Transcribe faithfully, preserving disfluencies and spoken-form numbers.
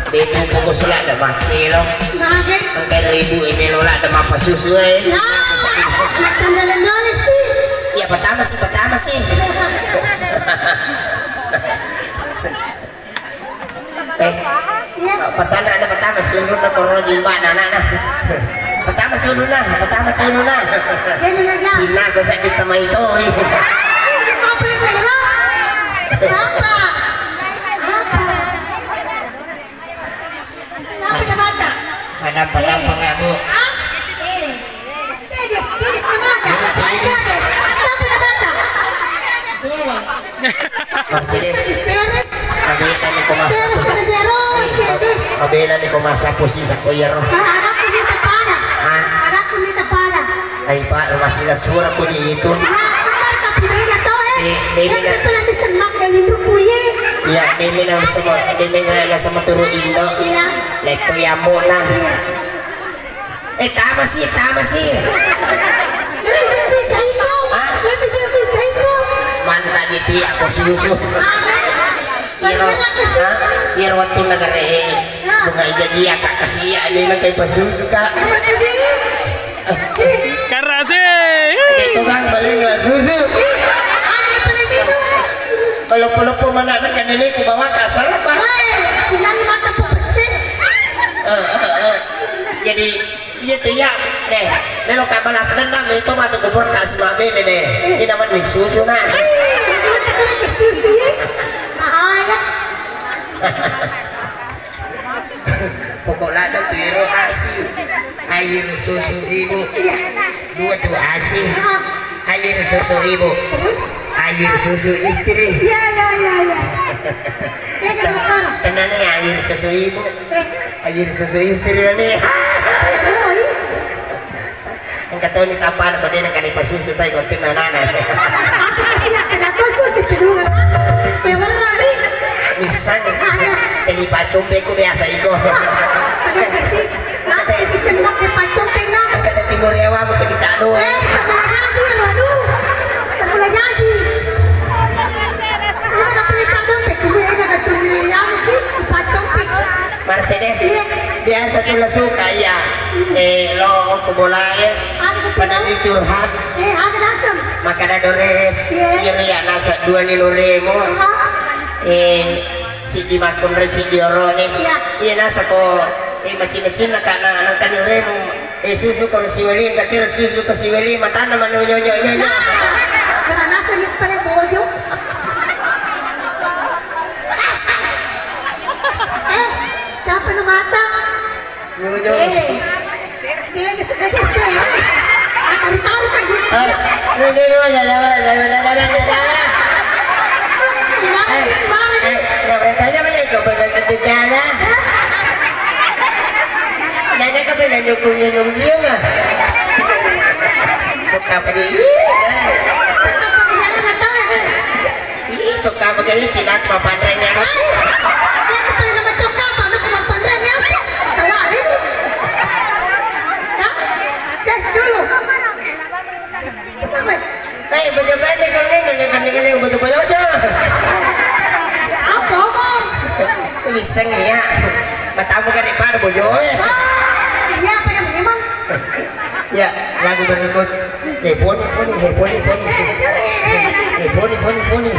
Itu pokok sulat ada makkelo. Mage. Engka ribu email olah ada mapasusu, eh. Ya. Macam dalam-dalam sih. Ya, pertama sih, pertama sih. Eh, iya. Pesan ada pertama sih, untuk korona jimba, nah, nah, nah. Pertama sih, nah. Pertama sih, nah. Jadi, ya. Cina, gue sakit sama itu. Ih, apa yang belok? Apa? Apa? Siapa yang mata? Padang-padang pengaku. Ah? Eh. Saya dia, dia dia sudah mata. Saya dia. Siapa yang mata? Dia. Masih dia. Saya dia. Mabela ni ko masa. Saya dia sudah dia. Saya dia. Mabela ni ko masa posisi ko iyaro. Ah, anakku dia tepada. Hah? Anakku dia tepada. Ai, Pak, masih la suara ko di itu. Ya, benar, tapi beda toh, eh. Di, di, ya, di, kita pernah disemak dari buku, ye. Ya, di mina sama, di mina sama turu Indo. Iya. Lekko ya mona. Iya. Eh, tama sih, tama sih. Lebih dari itu. Hah? Lebih dari itu. Mana tadi ti aku susu. Ada. Iyaro, ha? Iyaro wettunna gare e, bunga ijaji aka kasi iya aja na kai pasusu ka. Karase. Itu kan paling nggak susu. Kalau polopo mana ada kan ini ku bawa kasar apa? Jadi, iya tu iya. Deh, melo ka balas dendam itu matu kubur kasih mabene deh. Ini namanya susu nah. Bahaya. Pokok ladde tu ero asi. Air susu ibu. Iya. Dua tu asi. Ah. Air susu ibu. Air susu istri. Iya, iya, iya, iya. Iya, kan, Bang? Tenane air susu ibu. Eh. Air susu istri ni. Aduh, iya. Engka toni tappana ko de' na kani pasusu tai ko tinna nana. Aku kasihan kenapa susu kedua? Ya benar ni. Misang. Jadi pacompe ku biasa iko. Ada kasih. Maka itu semua ke pacompe na. Engka tadi timur yawa mungkin dicado. Eh, sama lagi ya, waduh. Sama lagi. Ini nak beli pacompe, ini ada tulisan ki pacompe. Mercedes. Iya. Biasa tu la suka iya. Eh, lo ko bola e. Anu, betul. Pada ni curhat. Eh, anu nasem. Makkeda Dores. Iya. Iya, iya, nasa dua ni loremu. Aha. Eh, siji makkunrai, siji oroni. Iya. Iya, nasa ko, eh, macina-cina kana nangka ni loremu. Eh, susu ko siweli, engka tiro susu ko siweli, matanna manu nyonyo-nyonyo. Nah, karena saya paling bojo. Eh, siapa nu mata? Nyonyo. Eh, dia aja sengaja sih. Taruh-taruh aja. Ah, ini dia dulu, ada, ada, ada. Gimana sih, gimana sih? Eh, nggak bertanya mana itu, bukan kebijakan. Hah? Jadi kebetulan dukungnya nunggu ya. Suka apa dia? Ih, suka apa dia? Cina apa panreng ya? Hah? Dia kepada nama cokap, apa nama panreng ya? Tahu ada ini? Hah? Tes dulu. Apa? Eh, bojo pendek kan ini, pendek kan ini, bojo bojo. Apa, Bang? Iseng ya. Matamu kan pada bojo, eh. Oh, iya, apa namanya, Bang? Ya, lagu berikut. Eh, poni, poni, eh, poni, poni. Eh, jujur, eh, eh. Eh, poni, poni, poni.